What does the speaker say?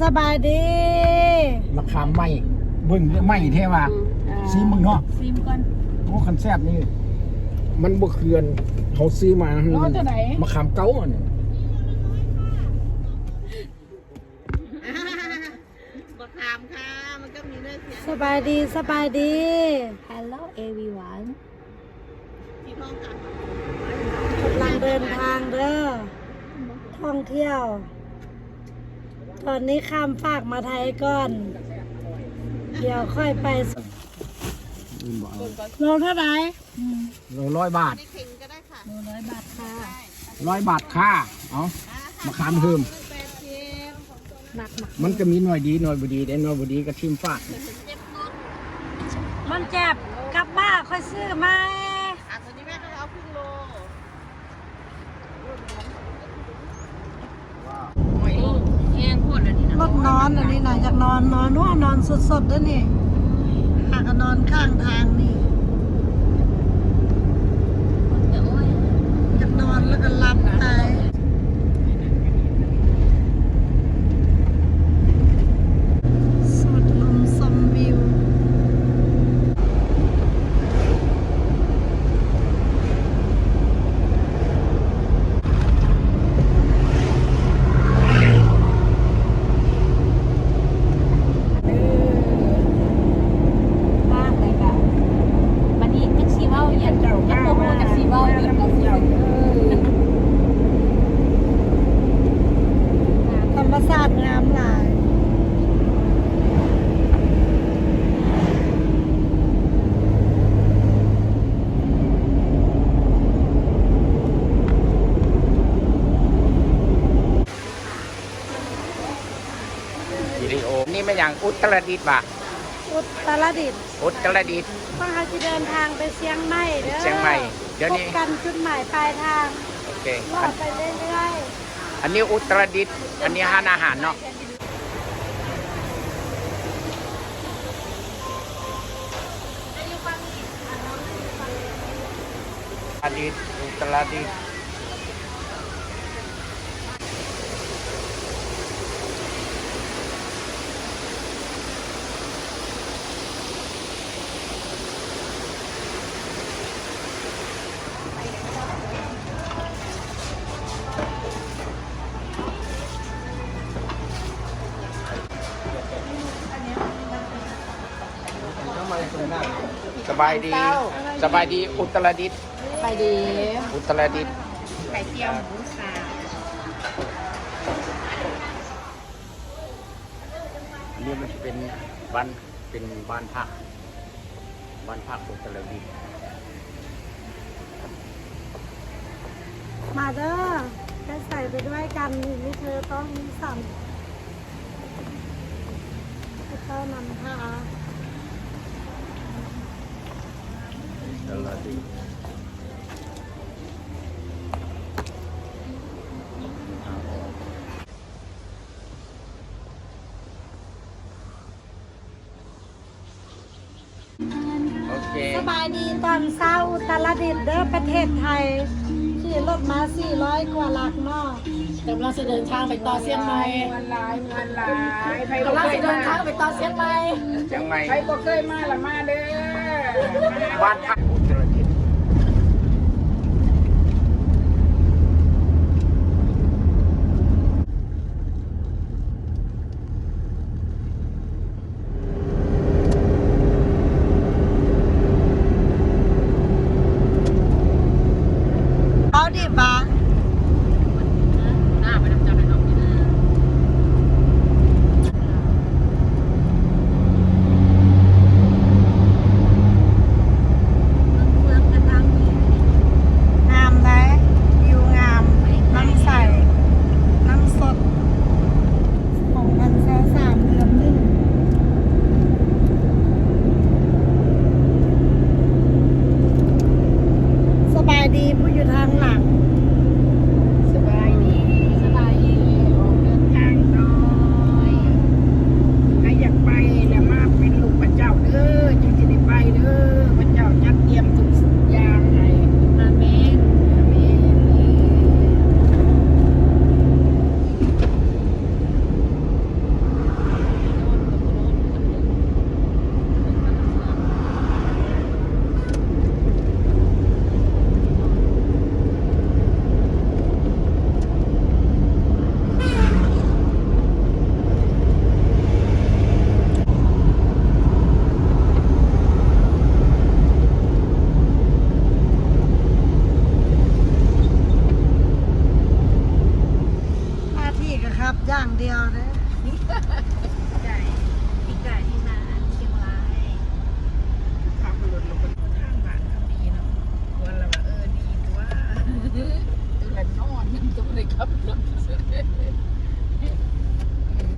ສະບາຍດີ ມະຂາມໃໝ່ ເບິ່ງໃໝ່ແທ້ວ່າ ອືມ ຊີມເບິ່ງເນາະ ຊີມກ່ອນ. ໂອ້ ຄັນແຊບນີ້ ມັນບໍ່ຄືອັນເຮົາຊື້ມາ ໂລເທົ່າໃດ? ມະຂາມເກົ່າອັນນີ້ ມະຂາມຄ່າ ມັນກໍມີເນື້ອສຽງ. ສະບາຍດີ ສະບາຍດີ Hello everyone. ກຳລັງເດີນທາງເດີ ທ່ອງທ່ຽວ. ຕອນນີ້ຂ້າມຟາກມາໄທກ່ອນ ດຽວຄ່ອຍໄປ. ໂລເທົ່າໃດ? ໂລຮ້ອຍບາດ. ໂລຮ້ອຍບາດຄ່າ. ຮ້ອຍບາດຄ່າ. ເອົາ ມະຂາມເຮີມ. ມັນກໍມີໜ່ວຍດີໜ່ວຍບໍ່ດີເດ້ ໜ່ວຍບໍ່ດີກໍຖິ້ມຟາກ. ມັນແຈບກັບບ້ານ ຂ້ອຍຊື້ໃໝ່. ອ່ະ ຕົວນີ້ແມ່ກໍເອົາຄຶ່ງໂລ. ໂອ້ຍ ແຮງໂພດແລ້ວນີ້ນະ. ລົດນອນອັນນີ້ນະ ຢາກນອນ ນອນ ໂອ້ ນອນສົດໆເດ້ນີ້. ຫາກໍນອນຂ້າງທາງນີ້ ຢາກນອນແລ້ວກໍຫຼັບຕາຍ. ສູດລົມຊົມວິວ. ເອີ ບ້ານໃດກະ ບັດນີ້ຈັກຊິເວົ້າຫຍັງ ຍັງບໍ່ຮູ້ຈັກຊິເວົ້າຫຍັງ. ທຳມະຊາດງາມຫຼາຍ. ວິດີໂອນີ້ແມ່ນຫຍັງ? ອຸດຕະລະດິດຫວາ? ອຸດຕະລະດິດ. ອຸດຕະລະດິດ. ພວກເຮົາຊິເດີນທາງໄປຊຽງໃໝ່ເດີ. ຊຽງໃໝ່. ດຽວນີ້ ພົບກັນຈຸດໝາຍປາຍທາງ. ໂອເຄ. ເວົ້າໄປເລື້ອຍໆ. ອັນນີ້ອຸດຕະລະດິດ. ອັນນີ້ຮ້ານອາຫານເນາະ. ອາທິດ ອຸດຕະລະດິດ. ສະບາຍດີ ສະບາຍດີ ອຸດຕະລະດິດ. ສະບາຍດີ ອຸດຕະລະດິດ. ໄຂ່ເຈີ່ຍໝູສາມ. ອັນນີ້ມັນຊິເປັນບ້ານ ເປັນບ້ານພັກ ບ້ານພັກອຸດຕະລະດິດ. ມາເດີ ໄປໃສໄປດ້ວຍກັນ ມີເທີຕ້ອງມີສັນ ພະເຈົ້ານຳພາ. ໂອເຄ ສະບາຍດີຕອນເຊົ້າ ອຸດຕະລະດິດເດີ ປະເທດໄທ. ຂີ່ລົດມາສີ່ຮ້ອຍກວ່າຫຼັກເນາະ. ກຳລັງຊິເດີນທາງໄປຕໍ່ຊຽງໃໝ່. ມ່ວນຫຼາຍ ມ່ວນຫຼາຍ. ກຳລັງຊິເດີນທາງໄປຕໍ່ຊຽງໃໝ່. ຊຽງໃໝ່ ໃຜບໍ່ເຄີຍມາລະມາເດີ ບ້ານພັກອຸດຕະລະດິດ. ເວົ້າດີປະ? ເ ດຽວເດີ້